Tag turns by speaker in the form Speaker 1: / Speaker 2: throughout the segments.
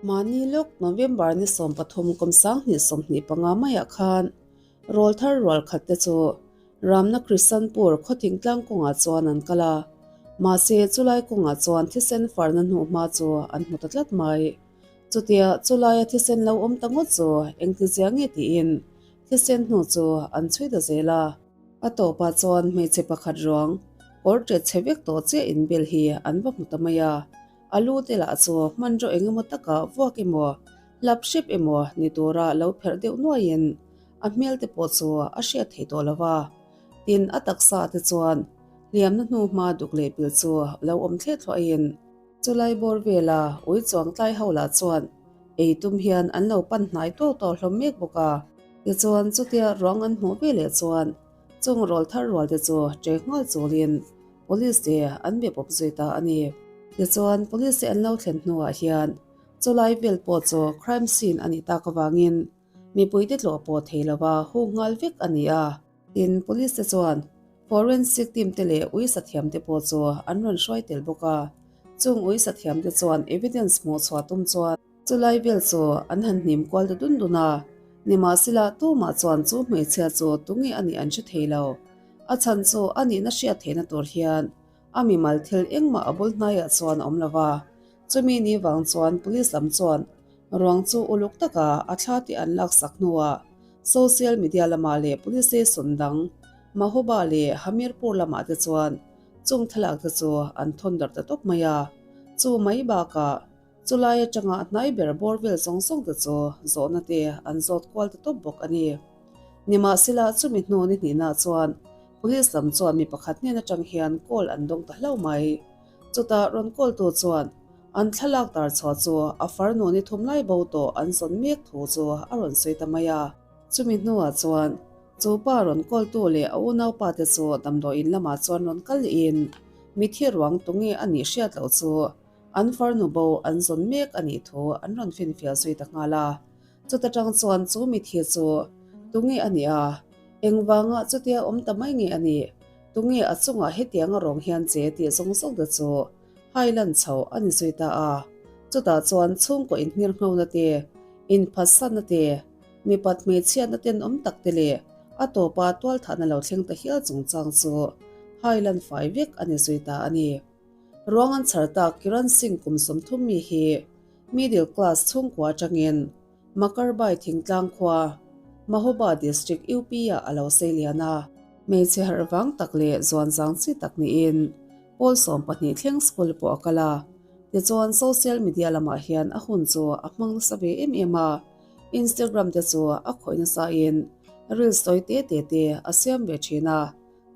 Speaker 1: Mahni lawk November ni 13 kum 2025 maiah khan rawlthar rual khat te chu Ramna Krishanpur khaw thingtlang kawngah chuan an kal a, mahse chulai kawngah chuan thisen farna hnuhma chu an hmu ta tlat mai. Chutia chulaia thisen lo awm ta ngawt chu engtizia nge tiin thisen hnu chu an chhui ta zel a. A tawpah chuan hmeichhe pakhat ruang kawr ṭet chhe vek tawh chiah inbel hi an va hmu ta mai a. A lu te lah chu hmanraw eng emaw takah vuak emaw, hlap hrep emaw ni tura lo pherh deuh nuaiin a hmel te pawh chu a hriat theih tawh lo va. Tin, a taksa te chuan hliamna hnu hma duk leh pil chu lo awm thleh thluahin chulai bawr vela ui chuang tlai ho lah chuan ei tum hian an lo pan hnai tuau tuau hlawm mek bawk a. Tichuan, chutia ruang an hmuh ve leh chuan chung rawl thar rual te chu ṭe nghal chulin Police te an be pawp zui ta a ni. Tichuan, Police te an lo thlen hnuah hian chulai vel pawh chu crime scene a nih tak avangin mipuite tlawh pawh thei lova huk nghal vek a ni a. Tin, Police te chuan forensic team te leh ui sathiam te pawh chu an rawn hruai tel bawk a. Chung ui sathiam te chuan evidence hmuh chhuah tum chuan chulai vel chu an han hnim kual ta dun dun a. Nimahsela, tumah chuan chu hmeichhia chu tunge a nih an hre thei lo. A chhan chu a nihna hriat theihna tur hian a mimal thil engmah a bul hnaiah chuan a awm lo va. Chumi ni vang chuan police lam chuan ruang chu uluk taka a thla tih an laksak hnuah social media lamah leh police station dang Mahoba leh Hamirpur lamah te chuan chung thlalak te chu an thawn darh ta tawp mai a. Chu mai bakah chulai atanga hnai ber bawr vel zawng zawng te chu zawhna te an zawt kual ta tawp bawk a ni. Nimahsela chumi hnu ni hnihna chuan police lam chuan mi pakhat hnen atang hian call an dawng ta hlauh mai. Chutah rawn call tu chuan an thlalak tar chhuah chu a farnu ni thum lai bo tawh an zawn mek thu chu a rawn sawi ta mai a. Chumi hnuah chuan chu pa rawn call tu leh a unaupa te chu damdawiin lamah chuan rawn kal in mithi ruang tunge a nih hriat loh chu an farnu bo an zawn mek a nih thu an rawn finfiah zui ta nghal a. Chuta tang chuan chu mithi chu tunge a nih a, engvanga chutia awm ta mai nge a nih? Tunge a chungah hetiang a rawng hian che tih zawng zawng te chu hai lan chho a ni zui ta a. Chutah chuan chhungkaw inhmir nghona te, inphatsanna te, mipat hmeichhiatna tenawm tak te leh a tawpa tualthahna lo thleng ta hial chungchang chu hai lan fai vek a ni zui ta a ni. Ruang an chhar tak Kiran Singh kum 30 mi hi Middle class chhungkua atangin Makarbai thingtlang khua, Mahoba District UP ah a lo sei lian a. Hmeichhe harh vang tak leh zuan zang chi tak niin pawl 12 thleng school pawh a kal a. Tichuan social media lamah hian a hun chu a hmang nasa ve em em a, Instagram te chu a khawih nasa in reels tawi te te te a siam ve thin a.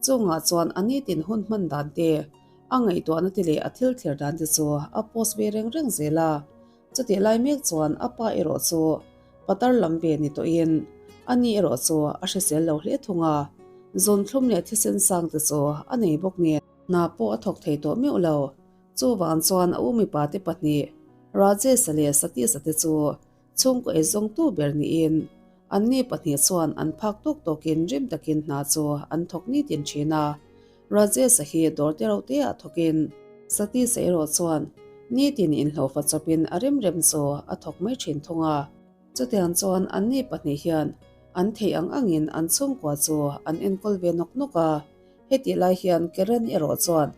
Speaker 1: Chungah chuan a nitin hun hman dan te, a ngaihtuahna te leh a thil thlir dan te chu a post ve reng reng zel a. Chutih lai mek chuan a pa erawh chu patar lam ve ni tawhin a ni erawh chu a hrisel lo hle thung a, zunthlum leh thisen sang te chu a nei bawk nen. Hna pawh a thawk thei tawh meuh lo. Chuvang chuan a u mipa te pahnih Rajesh-a leh Satish-a te chu chhungkaw eizawngtu ber niin anni pahnih chuan an phak tawk tawkin rim takin hna chu an thawk nitin thin a. Rajesh-a hi dawr te reuh te ah thawkin Satish-a erawh chuan nitin inhlawhfa chawpin a rem rem chu a thawk mai thin thung a. Chutiang chuan anni pahnih hian an theih ang angin an chhungkua chu an enkawl ve nawk nawk a. Hetih lai hian Karen erawh chuan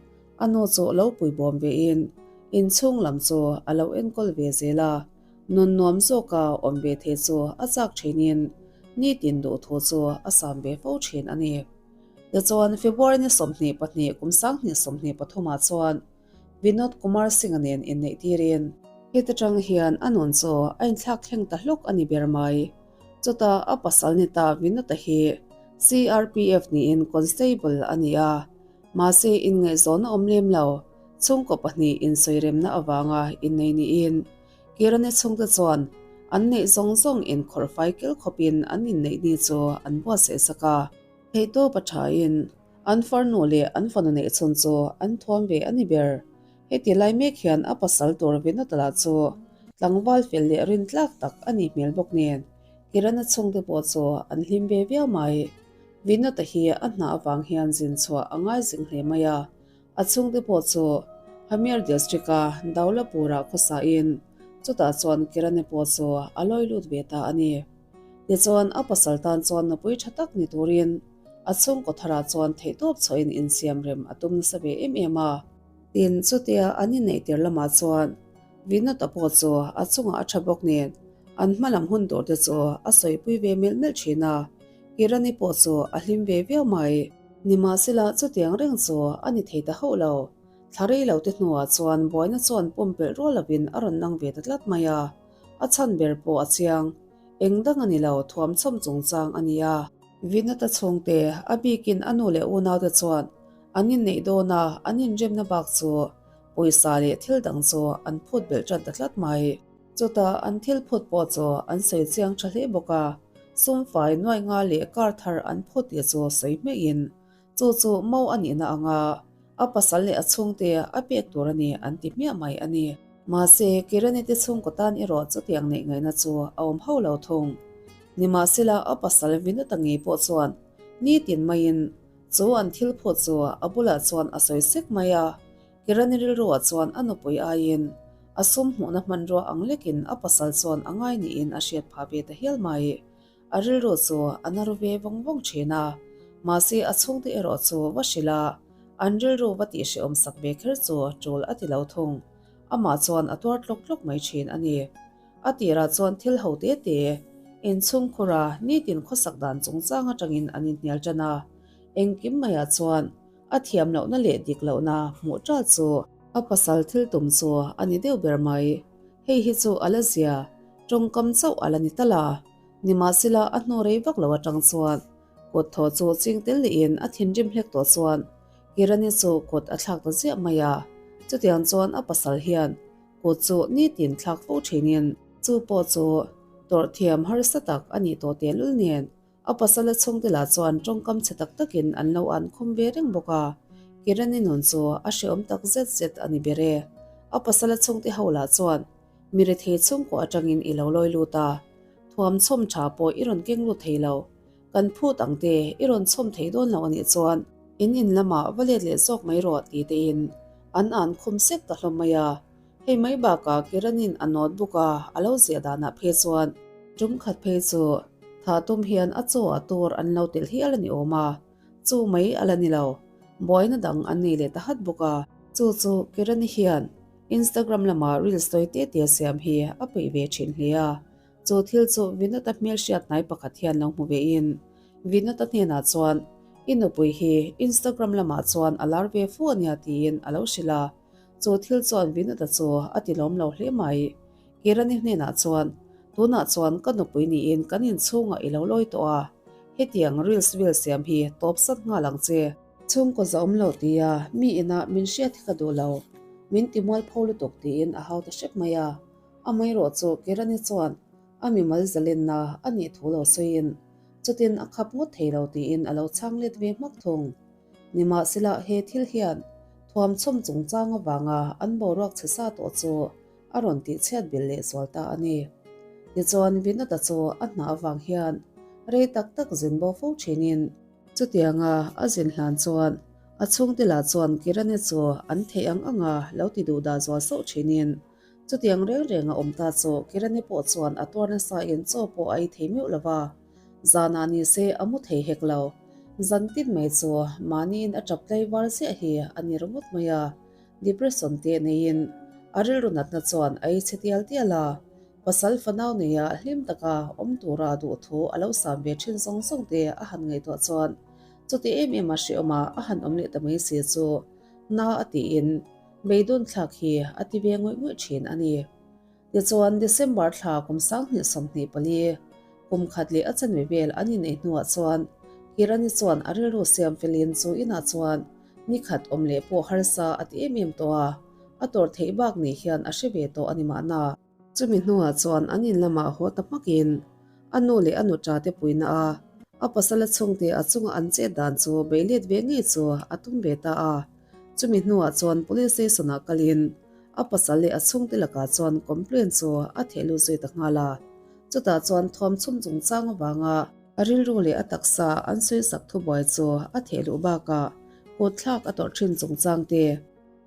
Speaker 1: a nu chu lo puibawm vein inchhung lam chu a lo enkawl ve zel a. Nun nuam zawka awm ve thei chu a chak thinin nitin duh thu chu a sam ve fo thin a ni. Tichuan, February ni 22 kum 2023 ah chuan Vinod Kumar Singh-a nen inneih tirin, heta tang hian a nun chu a inthlak thleng ta hlawk a ni ber mai. Chutah a pasal ni ta Vinod-a hi CRPF niin Constable a ni a, mahse inngaihzawn a awm lem lo, chhungkaw pahnih insawiremna avanga innei niin Kirane chhungte chuan an neih zawng zawng inkhawrh fai kel khawpin an inneih ni chu an buatsaih sak a. Theihtawp a thain an farnu leh an fanu neih chhun chu an thuam ve a ni ber. Heti lai mek hian a pasal tur Vinotala chu tlangval fel leh rin tlak tak a nih hmel bawk nen Kirana chhungte pawh chu an hlim ve viau mai. Vinota hi a hna avang hian zin chhuah a ngai zing hle mai a. A chhungte pawh chu Hamir District-a Daulapur-ah khawsain Chutah chuan Kirane pawh chu a lawi lut ve ta a ni. Tichuan, a pasal tan chuan nupui tha tak ni turin a chhungkaw tharah chuan theihtawp chhuahin insiam rem a tum nasa ve em em a. Tin, chutia an inneih tir lamah chuan Vinod-a pawh chu a chungah a tha bawk nen an hma lam hun tur te chu a sawipui ve melh melh thin a, Kirani pawh chu a hlim ve viau mai. Nimahsela, chutiang reng chu a ni thei ta hauh lo. Thla rei lo te hnuah chuan buaina chuan pumpelh rual lovin a rawn lang ve ta tlat mai a, a chhan ber pawh a chiang. Eng dang a ni lo, thuamchawm chungchang a ni a. Vinod-a chhungte, a bikin a nu leh unaute chuan an inneih dawn a, an inremna bak chu pawisa leh thil dang chu an phut belh tan ta tlat mai. Chutah an thil phut pawh chu an sawi chiang tha hle bawk a, sumfai nuai nga leh kar thar an phut tih chu sawi hmeihin chu chu mo a nihna anga a pasal leh a chhungte a pek tur a ni an ti hmiah mai a ni. Mahse, Kirani te chhungkaw tan erawh chutiang neih ngaihna chu a awm hauh lo thung. Nimahsela a pasal Vinod-a ngei pawh chuan nitin maiin chu an thil phut chu a bulah chuan a sawi sek mai a, Kirani rilruah chuan a nupui aiin a sum hmuhna hmanrua ang lekin a pasal chuan a ngai niin a hriat phah ve ta hial mai. A rilru chu a na ru ve vawng vawng thin a, mahse a chhungte erawh chu va hrilh a, an rilru va tihhrehawm sak ve kher chu tul a ti lo thung. Amah chuan a tuar tlawk tlawk mai thin a ni. A tirah chuan thil ho te te, inchhungkhura nitin khawsak dan chungchang atangin an inhnial tan a, engkim maiah chuan A thiam lohna leh dik lohna hmuh ṭal chu a pasal thil tum chu a ni deuh ber mai. Hei hi chu a la zia, ṭawngkam chauh a la ni tal a. Nimahsela a hnu rei vak lo aṭang chuan kut thaw chu ching tel lehin a thinrim hlek tawh chuan Kirani chu kut a thlak ta ziah mai a. Chutiang chuan a pasal hian kut chu nitin thlak fo ṭhinin chu pawh chu tawrh thiam harsa tak a nih tawh tehlul nen A pasal a chhungte lah chuan tawngkam chhe tak takin an lo an khum ve reng bawk a, Kirani nun chu a hreawm tak zet zet a ni ber e. A pasal a chhungte ho lah chuan mi rethei chhungkaw atangin i lo lawi lut a, thuam chhawm tha pawh i rawn keng lut thei lo, kan phut ang te i rawn chhawm thei dawn lo a nih chuan in in lamah va let leh zawk mai rawh ti tein an an khum sek ta hlawm mai a. Hei mai bakah Kiranin a notebook a a lo ziah danah phei chuan tum khat phei chu thah tum hian a chaw a tur an lo telh hial a ni awm a, chu mai a la ni lo, buaina dang an nei leh ta hat bawk a. Chu chu Kirani hian Instagram lama reels tawi te te siam hi a peih ve thin hle a, chu thil chu Vinod-a hmelhriat hnai pakhat hian lo hmu ve in Vinod-a hnenah chuan i nupui hi Instagram lamah chuan a lar ve fu a nia tiin a lo hrilh a. Chu thil chuan Vinod-a chu a ti lawm lo hle mai. Kirani hnenah chuan, Tunah chuan ka nupui niin kan inchhungah i lo lawi tawh a, hetiang reels vel siam hi tawp sat nghal ang che. Chhungkaw za awm lo tia mi inah min hriat hi ka duh lo, min ti mualpho lutuk tiin a hau ta hrep mai a. Amaherawh chu Kirani chuan a mimal zalenna a nih thu lo sawiin chutin a khap ngawt thei lo tiin a lo chhang let ve hmak thung. Nimahsela he thil hian thuamchhawm chungchang avanga an boruak chhe sa tawh chu a rawn tihchhiat belh leh zual ta a ni. Tichuan Vinod-a chu a hna avang hian rei tak tak zin bo fo thinin, chutianga a zin hlan chuan a chhungte lah chuan Kirane chu an theih ang anga lo ti duh dah zual sauh thinin, chutiang reng reng a awm ta chu Kirane pawh chuan a tuar nasa in chaw pawh a ei thei meuh lo va. Zanah ni se a mu thei hek lo. Zan tin mai chu mahniin a tap tlai var ziah hi a ni ringawt mai a. Depression te neiin a rilru natna chuan a ei chhe tial tial a. Pasal fanau neia hlim taka awm tura duh thu a lo sam ve thin zawng zawng te a han ngaihtuah chuan chuti em em a hreawma a han awm leh ta mai si chu na a tiin beidawn thlak hi a ti ve ngawih ngawih thin a ni. Tichuan, December thla kum 2024, kum khat leh a chanve vel an inei hnuah chuan Kirani chuan a rilru siam felin chu inah chuan ni khat awm leh pawh harsa a ti em em tawh a, a tawrh theih bak ni hian a hre ve tawh a ni mahna. Chumi hnuah chuan an in lamah haw ta hmakin a nu leh a nuṭa te puina a, a pasala chhungte a chunga an chet dan chu bei let ve ngei chu a tum ve ta a. Chumi hnuah chuan Police Station-ah kalin a pasal leh a chhungte lakah chuan complaint chu a theh lut zui ta nghal a. Chutah chuan thawm chhum chungchang avanga a rilru leh a taksa an sawisak thubuai chu a theh luh bakah kut thlak a tawrh thin chungchang te,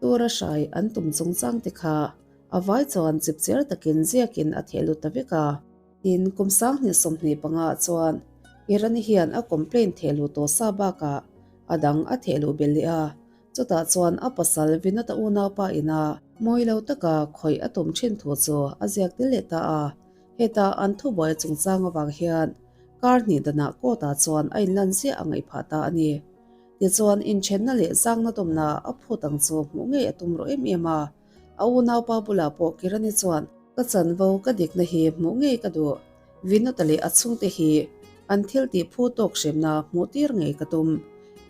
Speaker 1: tura hrai an tum chungchang te kha. A vai chuan chipchiar takin ziakin a theh lut ta vek a. Tin, kum 2025 ah chuan Irani hian a complaint theh luh tawh sa bakah a dang a theh luh belh leh a, chutah chuan a pasal Vinod-a unaupa ina mawi lo taka khawih a tum thin thu chu a ziak tel leh ta a. Heta an thubuai chungchang avang hian kar hnih danah court ah chuan a inlan ziah a ngaih phah ta a ni. Tichuan, inthenna leh zangna tumna a phut ang chu hmuh ngei a tum rawh em em a. A unaupa bulah pawh Kirani chuan, Ka chanvo ka dikna hi hmuh ngei ka duh. Vinod-a leh a chhungte hi an thil tih phu tawk hremna hmuh tir ngei ka tum.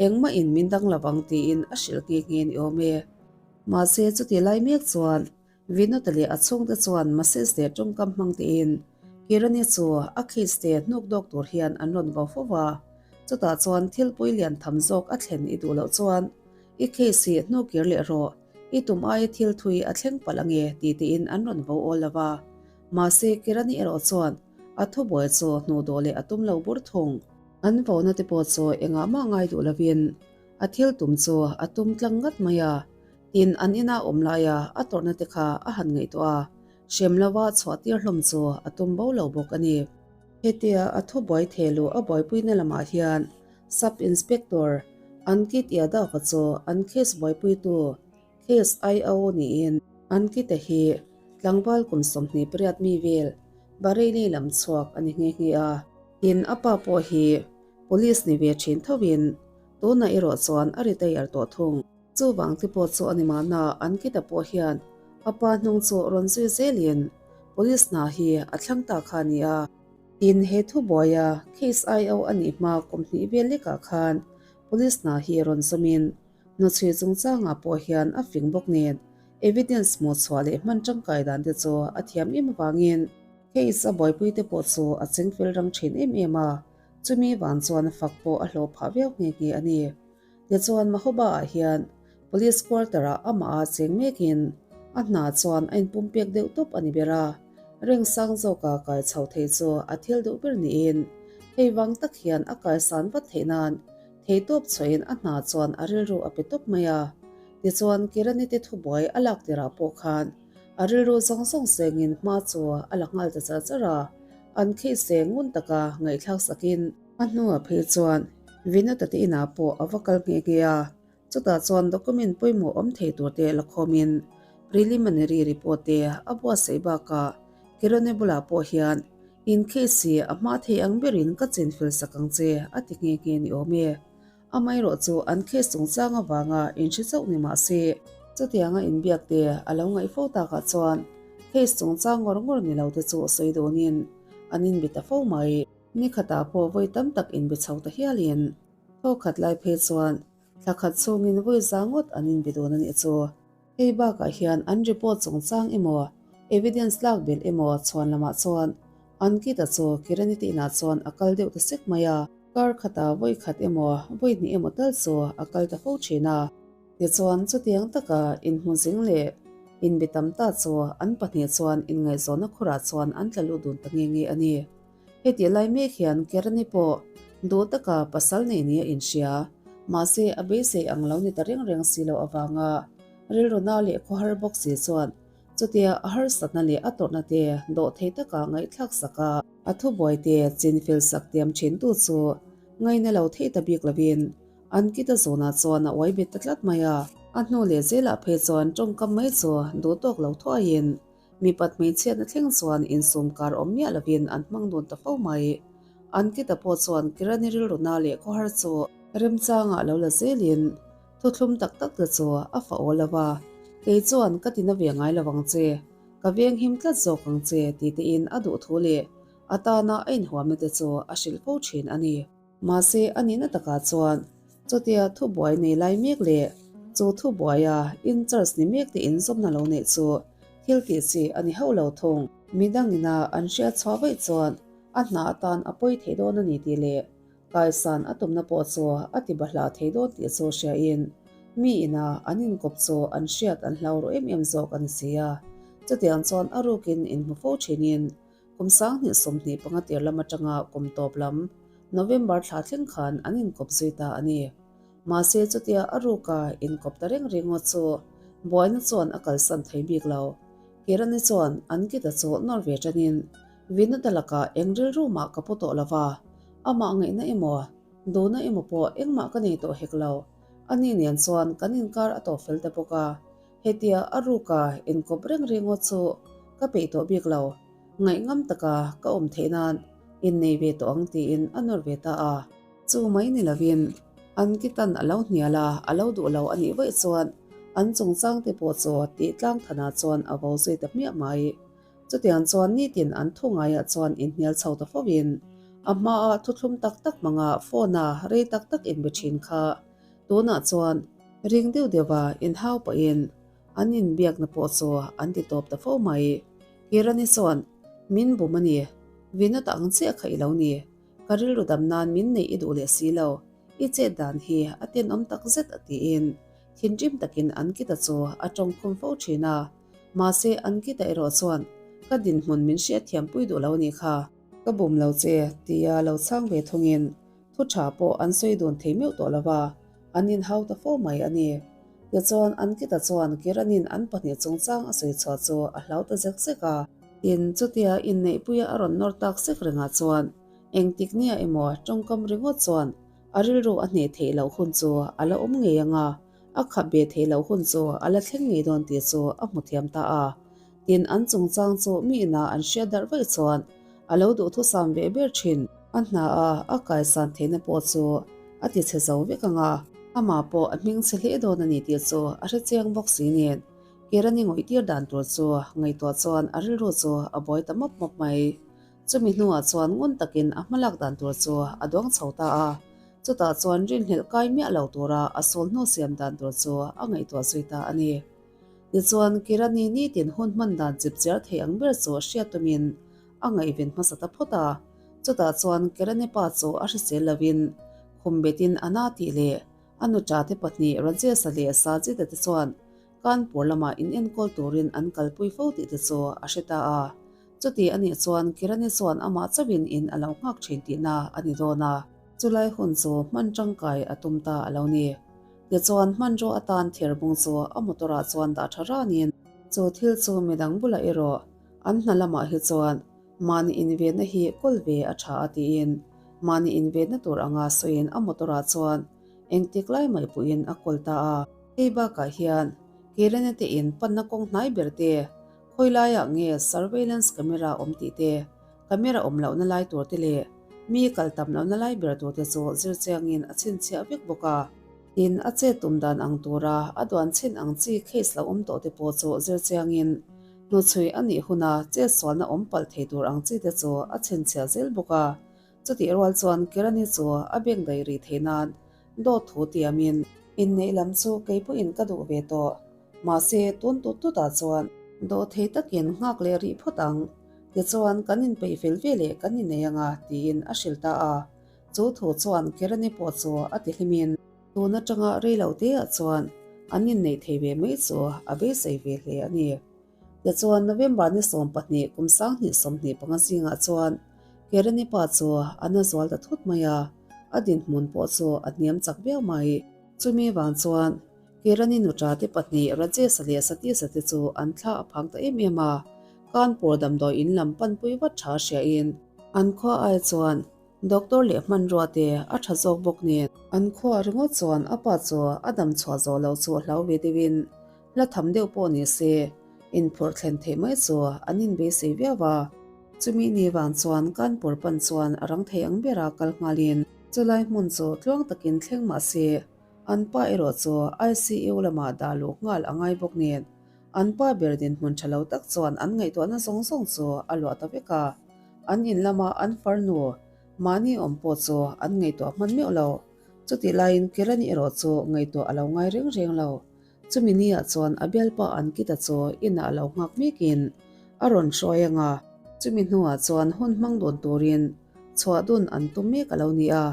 Speaker 1: Engmah in min dang lo vang tiin a hrilh nghe nghe ni awm e. Mahse chuti lai mek chuan Vinod-a leh a chhungte chuan message leh tawngkam hmang tein Kirani chu a case te hnuk dawk tur hian an rawn vo fo va. Chutah chuan thil pui lian tham zawk a thlen i duh loh chuan i case hi hnukir leh rawh. I tum aia thil thui a thleng palh ange ti tiin an rawn vo awl lo va. Mahse, Kirani erawh chuan a thubuai chu hnuh dawh leh a tum lo bur thung. An vona te pawh chu engah mah ngai duh lovin a thil tum chu a tum tlang ngat mai a. Tin, an ina awm laia a tawrhna te kha a han ngaihtuah a, hrem lova chhuah tir hlawm chu a tum bo lo bawk a ni. Hetia a thubuai theh luh a buaipuina lamah hian Sub Inspector Ankit Yadav-a chu an case buaipuitu, case IO niin Ankit-a hi tlangval kum 28 mi vel Bareilly lam chhuak a ni nghe nghe a. Tin, a pa pawh hi Police ni ve thin thovin tunah erawh chuan a retire tawh thung. Chuvang te pawh chu a ni mahna Ankit-a pawh hian a pa hnung chu rawn zui zelin Police hna hi a thlang ta kha a ni a. Tin, he thubuaia case IO a nih hma kum hnih vel lekah khan Police hna hi rawn zawmin hnuchhui chungchangah pawh hian a fing bawk nen evidence hmuh chhuah leh hman tangkai dan te chu a thiam em avangin case a buaipui te pawh chu a chingfel rang thin em em a, chumi vang chuan fak pawh a hlawh phah viau nghe nghe a ni. Tichuan Mahoba-ah hian Police quarter-ah amah a cheng mekin a hna chuan a inpumpek deuh tawp a ni ber a, reng sang zawka kai chho thei chu a thil duh ber niin hei vang tak hian a kaisan vat theih nan theitawp chhuahin a hna chuan a rilru a pe tawp mai a. Tichuan Kirani te thubuai a lak tirah pawh khan a rilru zawng zawng sengin hma chu a la nghal ta char char a, an case ngun taka ngaihthlak sakin, A hnuah phei chuan Vinod-a te inah pawh a va kal nghe nghe a, chutah chuan document pawimawh awm thei tur te la khawmin preliminary report te a buatsaih bakah Kirone bulah pawh hian in case hi a hma thei ang berin ka chinfel sak ang che a ti nghe nghe ni awm e. Amaherawh chu an case chungchang avanga inhre chauh ni mah se, chutianga inbiak te a lo ngaih fo takah chuan case chungchang ngawr ngawr ni lo te chu sawi dunin an inbi ta fo mai. Ni khatah pawh vawi tam tak inbe chho ta hialin thaw khat lai phei chuan thla khat chhungin vawi za ngawt an inbe dawn a nih chu. Hei bakah hian an report chungchang emaw, evidence lak belh emaw chhuan lamah chuan Ankita chu Kirani te inah chuan a kal deuh ta sek mai a, kar khatah vawi khat emaw vawi hnih emaw tal chu a kal ta fo thin a. Tichuan chutiang taka inhmu zing leh inbe tam ta chu an pahnih chuan inngaihzawnna khurah chuan an tla lut dun ta nge nge a ni. Hetih lai mek hian Kerani pawh duh taka pasal nei nia inhria, mahse a beisei ang lo ni ta reng reng si loh avanga rilru nau leh khawhar bawk si chuan chutia a harsatna leh a tawrhna te dawh thei taka ngaihthlak sak a, a thubuai te chinfel sak tiam thintu chu ngaina lo thei ta bik lovin an kita zawnah chuan a uai bet ta tlat mai a. A hnu leh zelah phei chuan tawngkam mai chu duh tawk lo thuaiin Mipat hmeichhiatna thleng chuan insum kar awm miah lovin an hmang dun ta fo mai. Ankita pawh chuan Kirani rilruna leh khawhar chu remchangah lo la zelin thuthlum tak tak te chu a fa awl lo va, Kei chuan ka tina ve ngai lo ang che, ka veng him tlat zawk ang che ti tein a duh thu leh a tana a inhuamna te chu a hrilh fo thin a ni. Mahse, a nihna takah chuan chutia thubuai nei lai mek leh chu thubuaia in-charge ni mek te inzawmna lo neih chu thil tih chi a ni hauh lo thung. Midangina an hriat chhuah vaih chuan a hna atan a pawi thei dawn a ni tih leh kaisan a tumna pawh chu a ti bahlah thei dawn tih chu hriain mi ina an inkawp chu an hriat an hlau ru em em zawk a ni si a. Chutiang chuan a rukin inhmu fo thinin Kum 2025 tir lam atanga kum tawp lam, November thla thleng khan an inkawp zui ta a ni. Mahse chutia a ruka inkawp ta reng ringawt chu buaina chuan a kalsan thei bik lo. Kirani chuan Ankita chu nawr ve ṭanin, Vinod-a lakah eng rilru mah ka pu tawh lo va, amah ngaihna emaw, duhna emaw pawh engmah ka nei tawh hek lo. Ani nen chuan kan inkar a tawh fel ta bawk a, hetia a ruka inkawp reng ringawt chu ka peih tawh bik lo. Ngaihngam taka ka awm theih nan innei ve tawh ang tiin a nawr ve ta a. Chu mai ni lovin Ankitan a lo hnial a, a lo duh lo a nih vaih chuan an chungchang te pawh chu tih tlang thanah chuan a vo zui ta hmiah mai. Chutiang chuan nitin an thu ngaiah chuan inhnial chho ta fovin a hmaa thuthlum tak tak hmanga phone-a rei tak tak inbe thin kha tunah chuan ring deuh deuha inhau pahin an inbiakna pawh chu an ti tawp ta fo mai. Kirani chuan, Min bum a ni, Vinod ang chiah kha i lo ni. Ka rilru dam nan min neih i duh leh si lo, i chet dan hi a tenawm tak zet a tiin thinrim takin Ankita chu a tawng khum fo thin a. Mahse Ankita erawh chuan ka dinhmun min hriatthiampui duh lo nih kha. Ka bum lo che tia lo chhang ve thungin thu tha pawh an sawi dun thei meuh tawh lo va, an inhau ta fo mai a ni. Tichuan Ankita chuan Kiranin an pahnih chungchang a sawi chhuah chu a hlau ta zek zek a. Tin, chutia inneihpuia a rawn nawr tak zek rengah chuan engtik nia emaw tawngkam ringawt chuan a rilru a hneh theih loh hun chu a la awm ngei ang a, a khap ve theih loh hun chu a la thleng ngei dawn tih chu a hmu thiam ta a. Tin, an chungchang chu mi inah an hriat darh vaih chuan a lo duhthusam ve ber thin. A hna a a kaisan theihna pawh chu a ti chhe zo vek ang a, amah pawh a hming chhe hle dawn a ni tih chu a hre chiang bawk si nen. Kirani ngawihtir dan tur chu ngaihtuah chuan a rilru chu a buai ta mawp mawp mai. Chumi hnuah chuan ngun takin a hmalak dan tur chu a duang chho ta a, chutah chuan rinhlelh kai miah lo tura a sul hnu siam dan tur chu a ngaihtuah zui ta a ni. Tichuan, Kirani nitin hun hman dan chipchiar thei ang ber chu hriat tumin a ngaihven hmasa ta phawt a. Chutah chuan Kirani pa chu a hrisel lovin khum betin a na tih leh a nuṭa te pahnih Rajesh-a leh Sajid-a te chuan Kanpur lamah inenkawl turin an kalpui fo tih te chu a hre ta a. Chuti a nih chuan Kirani chuan amah chauhin in a lo nghak thin tihna a ni dawn a. Chulai hun chu hman tangkai a tum ta a lo ni. Tichuan hmanraw atan thirbung chu a motor ah chuan dah tha ranin chu thil chu midang bulah erawh an hna lamah hi chuan mahni invenna hi kawl ve a tha a tiin mahni invenna tur anga sawiin a motor ah chuan engtik lai mai pawhin a kawl ta a. Hei bakah hian Kirene te in panna kawng hnai ber te khawi laiah nge surveillance camera awm tih te, camera awm lohna lai tur te leh mi kal tam lohna lai ber tur te chu zir chiangin a chhinchhiah vek bawk a. Tin, a chet tum dan ang tura a duan chhin ang chi case lo awm tawh te pawh chu zir chiangin hnuchhui a nih huna chet sualna awm palh thei tur ang chi te chu a chhinchhiah zel bawk a. Chutih rual chuan Kirani chu a beng daih rih thei nan dawt thu tiamin, Inneih lam chu kei pawhin ka duh ve tawh, mahse tun tut tutah chuan dawh thei takin nghak leh rih phawt ang, tichuan kan inpeih fel ve leh kan innei anga tiin a hrilh ta a. Chu thu chuan Kirani pawh chu a ti hlimin tun atanga rei lo teah chuan an inneih thei ve mai chu a beisei ve hle a ni. Tichuan November ni 12 kum 2025 zingah chuan Kirani pa chu a na zual ta thut mai a, a dinhmun pawh chu a hniam chak viau mai. Chumi vang chuan Kirani nuṭa te pahnih Rajesh-a leh Satish-a te chu an thla a phang ta em em a, Kanpur damdawi in lam panpui vat tha hriain an khua ai chuan Doctor leh hmanrua te a tha zawk bawk nen. An khua ringawt chuan a pa chu a dam chhuah zawh loh chu hlau ve deuhin hla tham deuh pawh ni se inphurh thlen theih mai chu an inbeisei viau a. Chumi ni vang chuan Kanpur pan chuan a rang thei ang bera kal nghalin chulai hmun chu tluang takin thleng mah se an pa erawh chu ICU lamah dah luh nghal a ngai bawk nen an pa ber dinhmun tha lo tak chuan an ngaihtuahna zawng zawng chu a luah ta vek a. An in lama an farnu mahni awm pawh chu an ngaihtuah hman meuh lo. Chutih laiin Kirani erawh chu ngaihtuah a lo ngai reng reng lo. Chumi niah chuan a bialpa Ankita chu inah a lo nghak mekin a rawn hruai ang a. Chumi hnuah chuan hun hmang dawn turin chhuah dun an tum mek a lo ni a.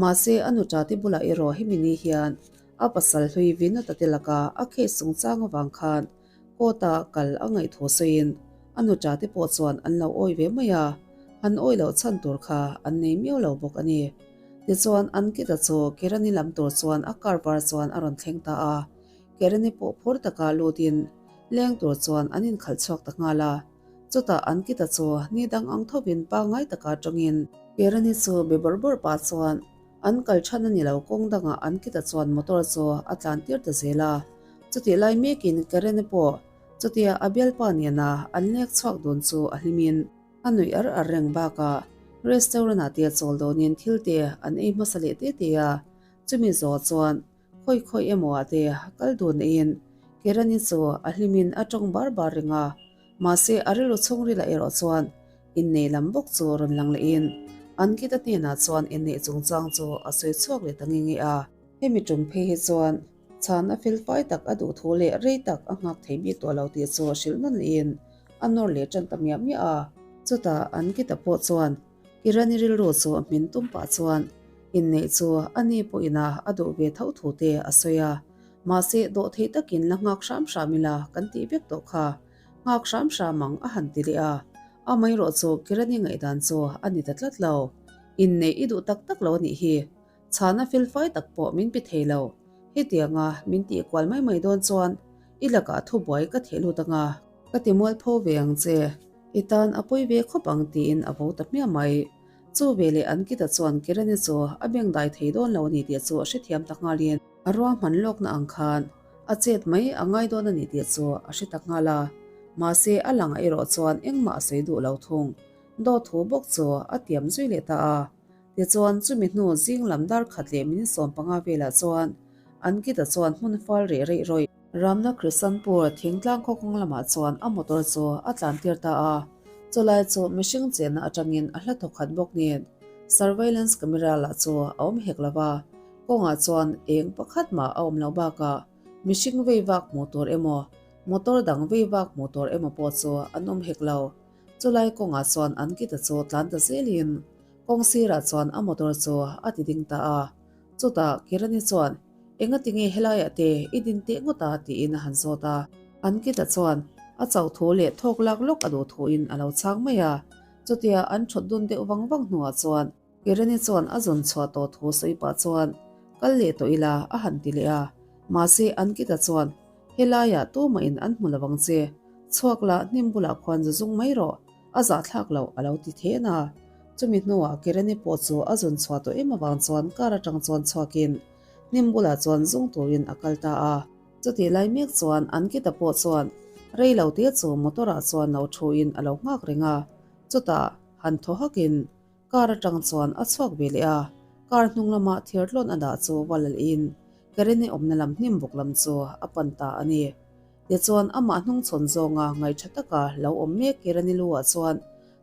Speaker 1: Mahse a nuṭate bulah erawh hemi ni hian a pasal hlui Vinod-a te laka a case chungchang avang khan Court-a kal a ngaih thu sawiin a nuṭa te pawh chuan an lo awi ve mai a, an awi loh chhan tur kha an nei miau lo bawk a ni. Tichuan, Ankita chu Kirani lam tur chuan a car var chuan a rawn thleng ta a, Kirani pawh phur taka lutin. Leng tur chuan an inkhalh chhuak ta nghal a. Chutah an kita chu ni dang ang thovin pangngai taka tawngin. Kerani chu be bawrh bawrh pah chuan an kal than a ni lo kawng dangah an kita chuan motor chu a tlan tir ta zel a. Chutih lai mekin Kerani pawh chutia a bialpa nena an lek chhuak dun chu a hlimin a nuih ar ar reng bakah restaurant ah te chawl dawnin thil te an ei hmasa leh te te a. Chumi zawh chuan Khawi khawi emaw ah te kal dun eiin Kerani chu a hlimin a tawng bar bar reng a, mahse a rilru chhungrilah erawh chuan inneih lam bawk chu rawn lang lehin Ankita hnenah chuan inneih chungchang chu a sawi chhuak leh ta nge nge a. Hemi tum phei hi chuan chhan a fel fai tak a duh thu leh rei tak a nghak thei bik tawh lo tih chu hrilh nawn lehin a nawr leh tan ta miah miah a. Chutah Ankita pawh chuan Irani rilru chu hmin tum pah chuan inneih chu a ni pawhin a a duh ve tho thu te a sawi a, mahse dawhtheih takin la nghak hram hram ila kan tih vek tawh kha, nghak hram hram ang a han ti leh a, amaherawhchu Kirani ngaihdan chu a ni ta tlat lo. Inneih i duh tak tak lo a nih hi, chhana felfai tak pawh min pe thei lo, hetianga min tih kual mai mai dawn chuan i lakah thubuai ka theh lut anga, ka ti mualpho ve ang che. I tan a pawi ve khawp ang tiin a vo ta hmiah mai. Chu veleh an kita chuan Kirani chu a beng dai thei dawn lo a ni tih chu a hrethiam ta nghalin a ruahman lawkna ang khan a chet mai a ngai dawn a ni tih chu a hre ta nghal a. Mahse a langah erawh chuan engmah a sawi duh lo thung. Dawt thu bawk chu a tiam zui leh ta a. Tichuan chumi hnu zing lam dar khat leh min 15 velah chuan an kita chuan hmun fal reh reih rawih. Ramna Krisanpur thingtlang khaw kawng lamah chuan a motor chu a tlan tir ta a, chulai chu mihring chenna atangin a hla thawkhat bawk nen surveillance camera lah chu a awm hek lo va, kawngah chuan eng pakhat mah a awm loh bakah mihring vei vak hmuh tur emaw motor dang vei vak hmuh tur emaw pawh chu an awm hek lo. Chulai kawngah chuan an kita chu tlan ta zelin kawng sirah chuan a motor chu a ti ding ta a. Chutah Kirani chuan, Engati nge helaiah te i din teh ngawt a? tiin a han zawt a. Ankita chuan a chauh thu leh thawk lak lawk a duh thuin a lo chhang mai a. Chutia an thawt dun deuh vang vang hnuah chuan Kirani chuan a zawn chhuah tawh thu sawi pah chuan, Kal leh tawh ila a han ti leh a. Mahse Ankita chuan, Helaiah tumahin an hmu lo ang che. Chhuak la hnim bulah khuan zu zung mai rawh. A zahthlak loh a lo ti then a. Chumi hnuah Kirani pawh chu a zun chhuah tawh em avang chuan car atang chuan chhuakin hnim bulah chuan zung turin a kal ta a. Chutih lai mek chuan Ankita pawh chuan rei lo te chu motor ah chuan lo thuin a lo nghak reng a. Chutah han thaw hakin car atang chuan a chhuak ve leh a. Car hnung lama thir tlawn a dah chu va lalhin Kirani awmna lam hnim bawk lam chu a pan ta a ni. Tichuan, amah hnungchhawn zawnga ngaihṭha taka lo awm mek Kirani lu ah chuan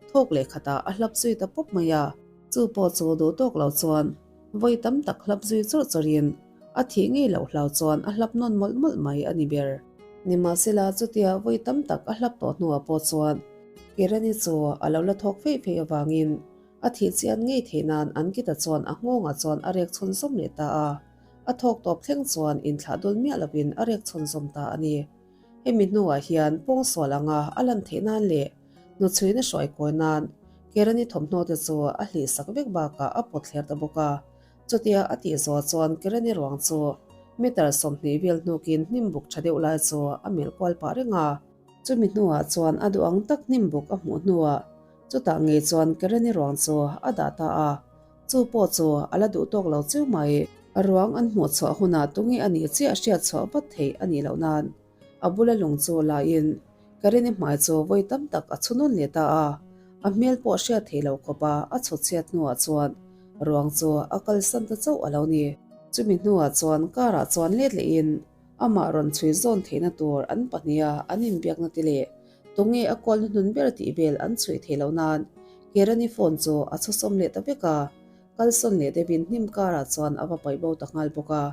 Speaker 1: thawk leh khatah a hlap zui ta pawp mai a. Chu pawh chu duh tawk lo chuan vawi tam tak hlap zui chawrh chawrhin a thih ngei loh hlau chuan a hlap nawn mawlh mawlh mai a ni ber. Nimahsela, chutia vawi tam tak a hlap tawh hnuah pawh chuan Kirani chu a lo la thawk feih feih avangin a thih chian ngei theih nan an kita chuan a nghawngah chuan a rek chhunzawm leh ta a. A thawk tawp thleng chuan inthlah dul miah lovin a rek chhunzawm ta a ni. Hemi hnuah hian pawngsual anga a lan theih nan leh hnuchhuina hruai kawi nan Kerani thawmhnaw te chu a hlih sak vek bakah a pawt thler ta bawk a. Chutia a tih zawh chuan Kerani ruang chu meter 20 vel hnukin hnim buk tha deuh lai chu a melh kual pah reng a. Chumi hnuah chuan a duh ang tak hnim buk a hmuh hnuah chutah ngei chuan Kerani ruang chu a dah ta a. Chu pawh chu a la duh tawk lo chiu mai. A ruang an hmuh chhuah hunah tunge a nih chiah hriat chhuah vat theih a nih loh nan a bula lung chu lain Karini hmai chu vawi tam tak a chhu nawn leh ta a. A hmel pawh hriat theih loh khawpa a chhut chhiat hnuah chuan ruang chu a kalsan ta chauh a lo ni. Chumi hnuah chuan car ah chuan let lehin amah rawn chhui zawn theihna tur an pahniha an inbiakna te leh Tunge a call hnuhnun ber tih vel an chhuih theih loh nan Kerani phone chu a chhusawm leh ta vek a, kalsawn leh deuhin hnim karah chuan a va paih bo ta nghal bawk a.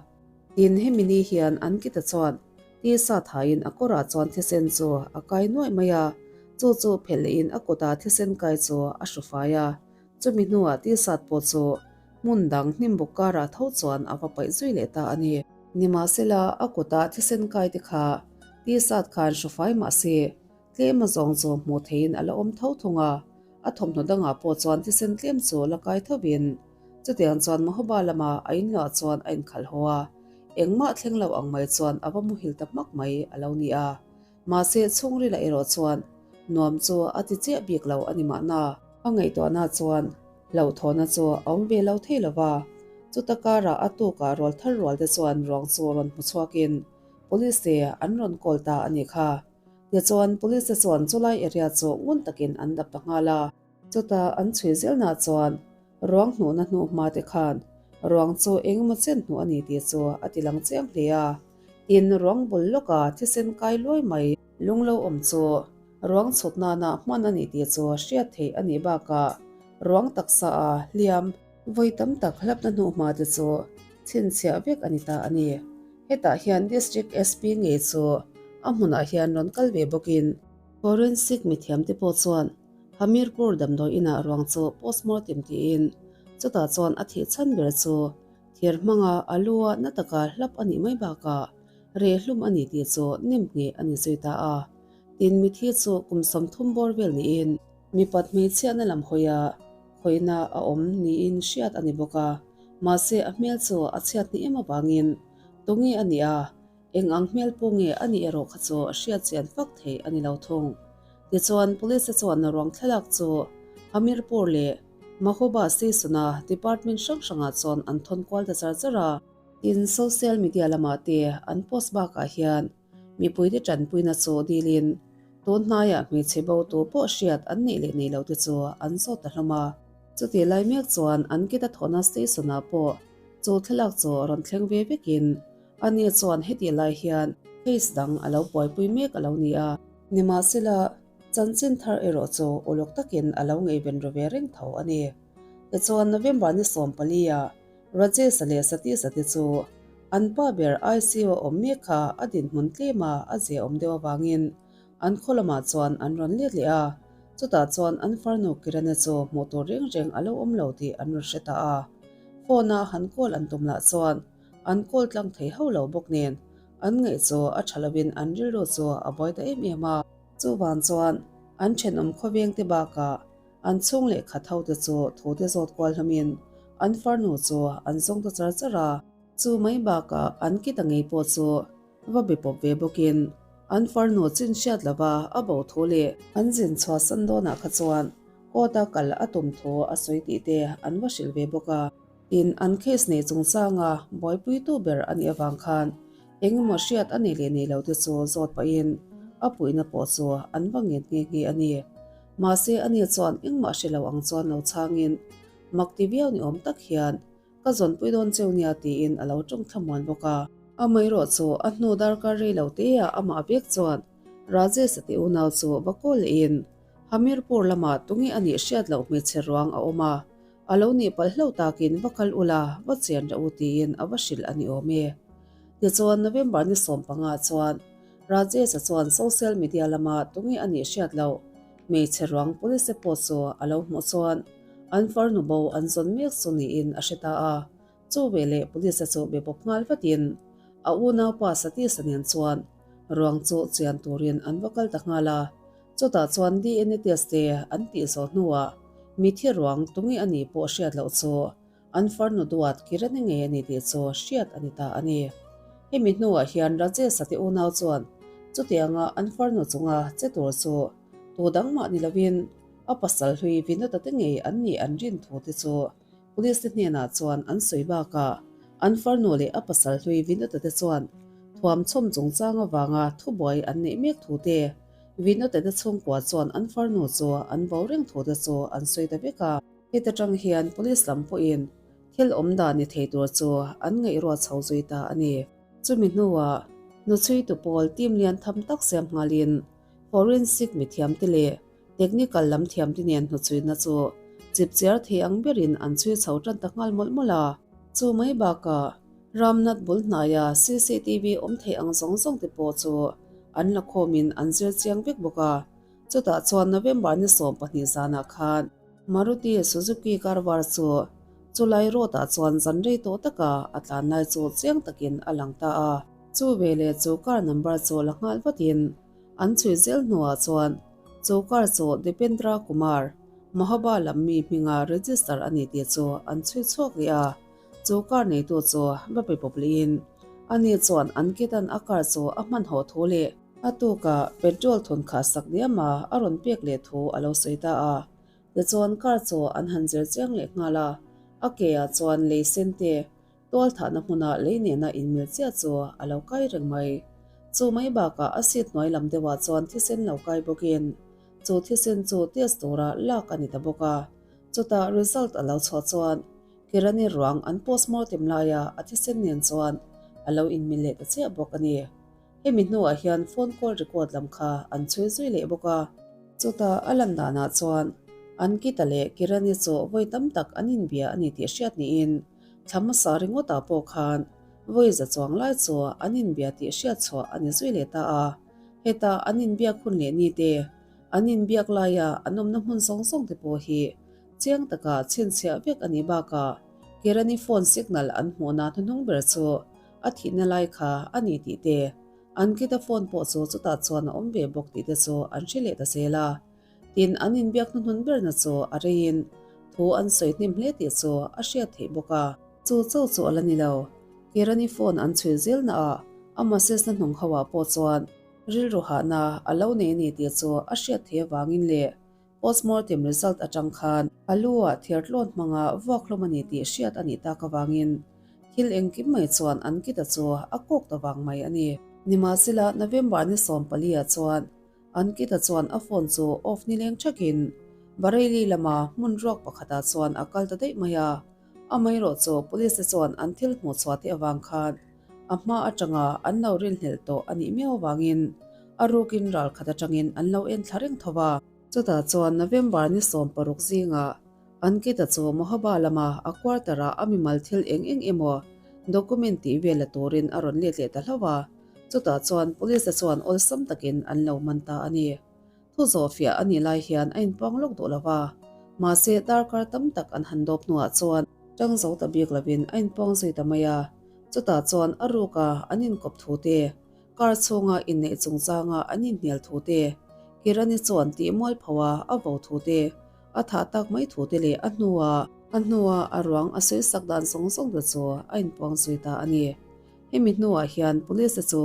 Speaker 1: Tin, hemi ni hian an kita chuan tisa thaiin a kawrah chuan thisen chu a kai nuaih mai a, chu chu phelh lehin a kutah thisen kai chu a hru fai a, chumi hnuah tisat pawh chu hmun dang hnim bawk karah tho chuan a va paih zui leh ta a ni. Nimahsela, a kutah thisen kai te kha Tisat khan hru fai mah se, tlem a zawng chu hmuh theihin a la awm tho thung a, a thawmhnaw dangah pawh chuan thisen tlem chu la kai thovin. Chutiang chuan Mahoba lama a inluah chuan a inkhalh haw a, engmah thleng lo ang mai chuan a va muhil ta hmak mai a lo ni a. Mahse chhungrila erawh chuan nuam chu a ti chiah bik lo a ni mahna. A ngaihtuahna chuan hlauhthawhna chu a awm ve lo thei lo va, chuta karah a tukah rual thar rual te chuan ruang chu rawn hmu chhuakin Police te an rawn call ta a nih kha. Tichuan Police te chuan chulai area chu ngun takin an dap ta nghal a. Chuta an chhui zelna chuan ruang hnuhna hnu hma te khan ruang chu engemaw chen hnuh a ni tih chu a ti lang chiang hle a. Tin, ruang bul lawka thisen kai luai mai lung lo awm chu ruang chhut nana hman a ni tih chu hriat theih a nih bakah ruang taksa a hliam vawi tam tak hlapna hnu hma te chu chhinchhiah vek a ni ta a ni. Hetah hian District SP ngei chu a hmunah hian rawn kal ve bawkin Forensic mithiamte pawh chuan Hamirpur damdawi inah ruang chu postmortem tiin chutah chuan a thih chhan ber chu thir hmanga a lu a na taka hlap a nih mai bakah rehhlum a ni tih chu nem ngheh a ni zui ta a. Tin mithi chu kum 30 bawr vel niin mipat hmeichhiatna lam hawia khawihna a awm niin hriat a ni bawk a, mahse a hmel chu a chhiat hnih em avangin tunge a nih a, Eng ang hmel pawh nge a nih erawh kha chu hriat chian fak theih a ni lo thung. Tichuan, Police-te chuan ruang thlalak chu Hamirpur leh Mahoba Station-a department hrang hrangah chuan an thawn kual ta char char a. Tin, social media lamah te an post bakah hian mipuite tanpuina chu dilin tun hnaiah hmeichhe bo tu pawh hriat an neih leh nei lo te chu an zawt ta hlawm a. Chutih lai mek chuan an kita thawhna station-ah pawh chu thlalak chu rawn thleng ve vekin Ani chuan heti lai hian case dang a lo buaipui mek a lo ni a. Nimahsela, chanchin thar erawh chu uluk takin a lo ngaihven ru ve reng tho a ni. Tichuan November ni 14 ah Rajesh-a leh Satish-a te chu an pa ber ICU a awm mek kha a dinhmun tlema a zia awm deuh avangin an khaw lamah chuan an rawn let leh a. Chutah chuan an farnu Kiran-a chu hmuh tur reng reng a lo awm lo tih an rawn hre ta a. Phone-a han call an tum lah chuan An kawl tlang thei hauh lo bawk nen an ngaih chu a tha lovin an rilru chu a buai ta em em a. Chuvang chuan an thenawm khawveng te bakah an chhung leh khat ho te chu thu te zawt kual hlawmin an farnu chu an zawng ta char char a. Chu mai bakah an kita ngei pawh chu va be pawp ve bawkin an farnu chin hriat lova a bo thu leh an zin chhuah san dawnah kha chuan court a kal a tum thu a sawi tih te an va hrilh ve bawk a. Tin, an case nei chungchanga buaipuitu ber a nih avang khan engemaw hriat a nei leh nei lo te chu zawt pahin a puihna pawh chu an va ngen nghe nghe a ni. Mahse, ani chuan engmah hre lo ang chuan lo chhangin mak ti viau ni awm tak hian ka zawnpui dawn cheu nia tiin a lo tawng thlamuan bawk a. Amaherawh chu a hnu darkar rei lo teah amah vek chuan Rajesh-a te unau chu va kawl lehin Hamirpur lamah tunge a nih hriat loh hmeichhe ruang a awm a, A lo nih palh hlauh takin va kal ula, va chen rah u tiin a va hrilh a ni awm e. Tichuan November ni 15 chuan Rajesh-a chuan social media lama tunge a nih hriat loh hmeichhe ruang police pawh chu a lo hmuh chuan an farnu bo an zawn mek chu niin a hre ta a. Chu veleh police chu be bawk nghal vatin a unaupa Satish-a nen chuan ruang chu chian turin an va kal ta nghal a. Chutah chuan DNA test te an tih zawh hnuah mithi ruang tunge a nih pawh hriat loh chu an farnu duat Kirani ngei a ni tih chu hriat a ni ta a ni. Hemi hnuah hian Rajesh-a te unau chuan chutianga an farnu chunga che tur chu tu dang mah ni lovin a pasal hlui Vinod-a te ngei an nih an rin thu te chu Police te hnenah chuan an sawi bakah an farnu leh a pasal hlui Vinod-a te chuan thuam chhawm chungchang avanga thubuai an neih mek thu te Vinod-a te chhungkua chuan an farnu chu an vo reng thu te chu an sawi ta vek a. Heta tang hian police lam pawhin thil awm dan ni thei tur chu an ngaihruat chho zui ta a ni. Chumi hnuah hnuchhuitu pawl team lian tham tak siam nghalin forensic mithiamte leh Technical lam thiamte nen hnuchhuina chu chipchiar thei ang berin an chhui chho tan ta nghal mawlh mawlh a. Chu mai bakah Ramnath bul hnaia cctv awm thei ang zawng zawng te pawh chu an la khawmin an zir chiang vek bawk a. Chutah chuan November ni 12 zanah khan Maruti Suzuki car var chu chulai road ah chuan zan rei tawh taka a tlan lai chu chiang takin a lang ta a. Chu veleh chu car number chu la nghal vatin An chhui zel hnuah chuan chu car chu Dipendra Kumar, Mahoba lam mi hminga register a ni tih chu an chhui chhuak leh a, chu car neitu chu va be pawp lehin ani chuan an ketan a car chu a hmanhawh thu leh. A tukah petrol thun khah sak diam a, a rawn pek leh thu a lo sawi ta a. Tichuan car chu an han zir chiang leh nghal a, a ke ah chuan lei sen te tual thahna hmuna lei nena inmil chiah chu a lo kai reng mai. Chu mai bakah a seat hnuai lam deuhah chuan thisen lo kai bawkin chu thisen chu test tura lak a ni ta bawk a. Chutah result a lo chhuah chuan Kirani ruang an postmortem laia a thisen nen chuan a lo inmil leh ta chiah bawk a ni. Hemi hnuah hian phone call record lam kha an chhui zui leh bawk a. Chutah a lan danah chuan Ankita leh Kirani chu vawi tam tak an inbia a ni tih hriat niin thla hmasa ringawtah pawh khan vawi za chuang lai chu an inbia tih hriat chhuah a ni zui leh ta a. Heta an inbiak hun leh ni te, an inbiak laia an awmna hmun zawng zawng te pawh hi chiang taka chhinchhiah vek a nih bakah Kirani phone signal an hmuhna hnuhnung ber chu A thihna lai kha a ni tih te, Ankita phone pawh chu chutah chuan a awm ve bawk tih te chu an hre leh ta zel a. Tin, an inbiak hnuhnun berna chu a reiin thu an sawi hnem hle tih chu a hriat theih bawk a. Chu cho chu a la ni lo. Kirani phone an chhui zelna ah a message na hnung ho ah pawh chuan rilru hahna a lo nei a ni tih chu a hriat theih avangin leh Postmortem result atang khan a lu ah thirtlawn hmanga vuak hlawm a ni tih hriat a nih tak avangin thil engkim mai chuan an kita chu a kawk ta vang mai a ni. Nimahsela November ni 14 ah chuan an kita chuan a phone chu off nileng thakin Bareilly lama hmun ruak pakhatah chuan a kal ta daih mai a, amaherawhchu police te chuan an thil hmuh chhuah te avang khan a hma atanga an lo rinhlelh tawh a nih miau avangin a rukin ral khat atangin an lo en thla reng tho va. Chutah chuan November ni 16 zingah Ankita chu Mohaba lama a quarter-ah a mimal thil eng eng emaw document tih vel la turin a rawn let leh ta hlauh a, chutah chuan police-te chuan awlsam takin an lo man ta a ni. Thu zawhfiah a nih lai hian a inpawng lawk duh lo va, mahse darkar tam tak an han dawp hnuah chuan tang zo ta bik lovin a inpawng zui ta mai a. Chutah chuan a ruka an inkawp thu te, car chhunga inneih chungchanga an inhnial thu te, Kirani chuan tih mualpho a a vo thu te, a thah tak mai thu te leh a hnua a hnua a ruang a sawi sak dan zawng zawng te chu a inpuang zui ta a ni. Hemi hnuah hian police te chu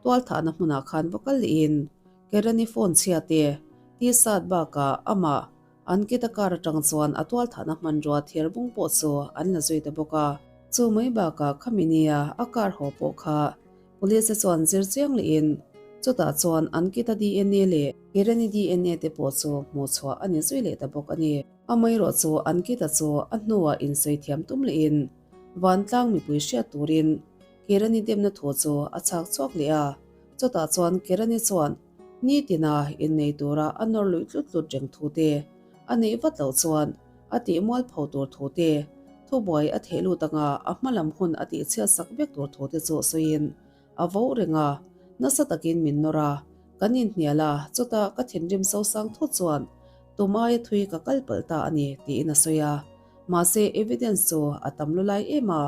Speaker 1: tualthahna hmunah khan va kal lehin Kerani phone chhia te, T-shirt bakah amah Ankita car atang chuan a tualthahna hmanrua thir bung pawh chu an la zui ta bawk a. Chu mai bakah khami nia a car haw pawh kha police te chuan zir chiang lehin chutah chuan Ankita DNA leh Kerani DNA te pawh chu hmuh chhuah a ni zui leh ta bawk a ni. Amaherawh chu Ankita chu a hnuah insawi thiam tum lehin vantlang mipui hriat turin Kerani demna thu chu a chhak chhuak leh a. Chutah chuan Kerani chuan nitina innei tura a nawr luih tlut tlut reng thu te, a neih vat loh chuan a tih mualpho tur thu te, thubuai a theh lut anga a hma lam hun a tih chhiat sak vek tur thu te chu sawiin a vo reng a, nasa takin min nawr a, kan inhnial a, chutah ka thinrim sosang thut chuan tum aia thui ka kal palh ta a ni tiin a sawi a, mahse evidence chu a tam lu lai em a,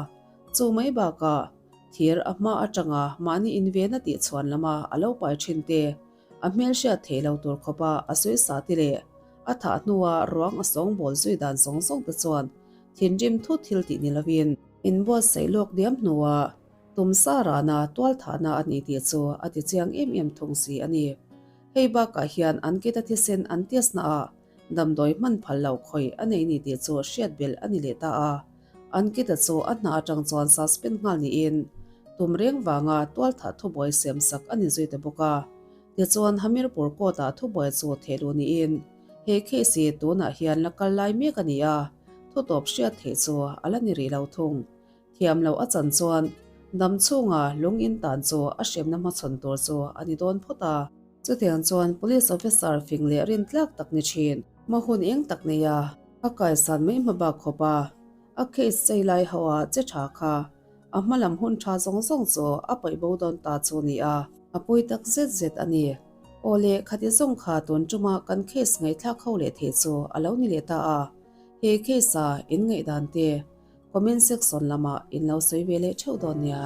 Speaker 1: chu mai bakah. Thir a hma atanga mahni invena tih chhuan lama a lo pai thin te, a hmel hriat theih lo tur khawpa a sawi sa te leh a thah hnua ruang a sawngbawl zui dan zawng zawng te chuan thinrim thut thil tih ni lovin inbuatsaih lawk diam hnua tumsa rana tual thahna a ni tih chu a ti chiang em em thung si a ni. Hei bakah hian an kita thisen an test naah damdawi hman phal lo khawih a nei ni tih chu hriat belh a ni leh ta a. Ankita chu a hna atang chuan suspend nghal niin tum reng vanga tualthah thubuai siam sak a ni zui ta bawk a. Tichuan Hamirpur court-ah thubuai chu theh luh niin he case hi tunah hian la kal lai mek a ni a, thutawp hriat theih chu a la ni rih lo thung. Thiam loh a chan chuan dam chhunga lung in tan chu a hremna hmachhawn tur chu a ni dawn phawt a. Chutiang chuan police officer fing leh rintlak tak ni thin. Hma hun eng tak nei a. A kaisan mai hma bak khawp a, a case chei lai ho a che tha kha a hma lam hun tha zawng zawng chu a paih bo dawn ta chu ni a, a pui tak zet zet a ni. Aw le, khati zawng kha tun tuma kan case ngaihthlak ho leh thei chu a lo ni leh ta a, he case a in ngaihdan te comment section lamah in lo sawi ve leh theuh dawn nia.